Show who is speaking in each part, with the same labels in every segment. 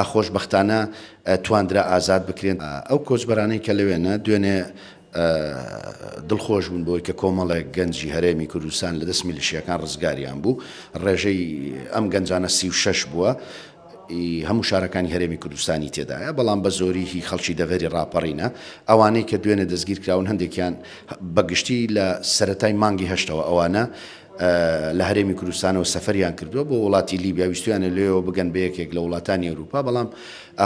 Speaker 1: خۆشبەختانە تواندرا ئازاد بکرێن. ئەو کۆچبەرانەی کە لەوێنە، دوێنێ دڵخۆش بوون بەوەی کە کۆمەڵێک گەنجی هەرێمی کوردستان لە دەست میلیشیاکان ڕزگاریان بوو. ڕێژەی ئەم گەنجانە 36 بووە، هەموو شارەکانی هەرێمی کوردستانی تێدایە، بەڵام بە زۆری هی خەڵکی دەڤەری ڕاپەڕینە. ئەوانەی کە دوێنێ دەستگیر کراون هەندێکیان بە گشتی لە سەرەتای مانگی هەشتەوە ئەوانە لە هەرێمی کوردستانەوە سەفەریان کردووە بۆ وڵاتی لیبیا، ویستویانە لەوێوە بگەن بە یەکێک لە وڵاتانی ئەوروپا، بەڵام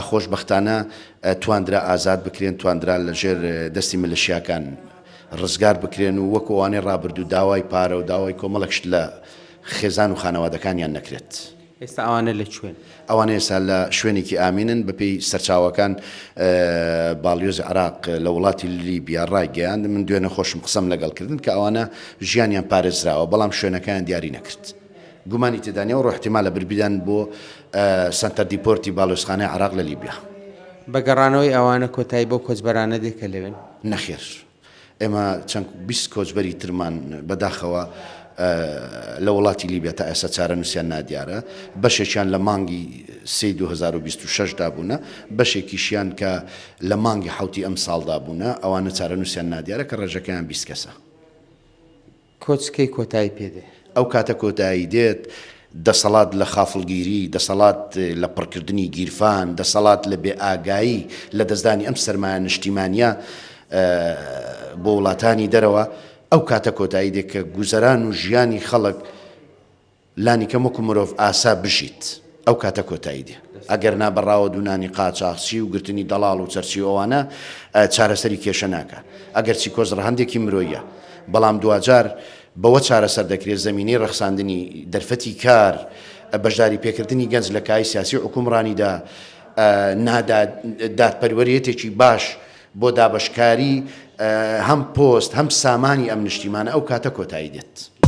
Speaker 1: خۆشبەختانە تواندرا ئازاد بکرێن، تواندرا لە ژێر دەستی ملشیاکان ڕزگار بکرێن و وەکو ئەوانەی ڕابردوو داوای پارە و داوای کۆمەڵێک شت لە خێزان و خانەوادەکانیان نەکرێت.
Speaker 2: ئێستا ئەوانە لە کوێن؟
Speaker 1: ئەوانە ئێستا لە شوێنێکی ئامینن، بەپێی سەرچاوەکان باڵیۆزی عێراق لە وڵاتی لیبیا ڕایگەیاند، من دوێنێ خۆشم قسەم لەگەڵ کردن کە ئەوانە ژیانیان پارێزراوە، بەڵام شوێنەکەیان دیاری نەکرد. گومانی تێدا نییە ئەوڕۆ ئیحتیمالە بربیدان بۆ سەنتەر دیپۆرتی باڵیۆزخانەی عێراق لە لیبیا.
Speaker 2: بە گەڕانەوەی ئەوانە کۆتایی بەو کۆچبەرانە دێ کە لەوێن؟
Speaker 1: نەخێر. ئێمە چەند 20 کۆچبەری ترمان بەداخەوە لە وڵاتی لیبیا تا ئێستا چارەنووسیان نادیارە، بەشێکیان لە مانگی سێی 2026 دا بوونە، بەشێکیشیان کە لە مانگی حەوتی ئەمساڵدا بوونە، ئەوانە چارەنووسیان نادیارە کە ڕێژەکەیان 20 کەسە.
Speaker 2: کۆچ کەی کۆتایی پێ دێ؟
Speaker 1: ئەو کاتە کۆتایی دێت دەسەڵات لە خافڵگیری، دەسەڵات لە پڕکردنی گیرفان، دەسەڵات لە بێ ئاگایی لە دەستدانی ئەم سەرمایە نشتیمانیە بۆ وڵاتانی دەرەوە، ئەو کاتە کۆتایی دێت کە گوزەران و ژیانی خەڵک لانیکەم وەکو مرۆڤ ئاسا بژیت ئەو کاتە کۆتایی دێ ئەگەر نا بە ڕاوەدوونانی قاچاخچی و گرتنی دەڵاڵ و چەرچی و ئەوانە چارەسەری کێشە ناکا ئەگەرچی کۆز ڕەهەندێکی مرۆییە بەڵام دواجار بەوە چارەسەر دەکرێت زەمینەی ڕەخساندنی دەرفەتی کار بەشداری پێکردنی گەنج لە کای سیاسی و حکومڕانیدا نادا دادپەروەریەتێکی باش بۆ دابەشکاری هەم پۆست هەم سامانی ئەم نیشتیمانە ئەو کاتە کۆتایی دێت.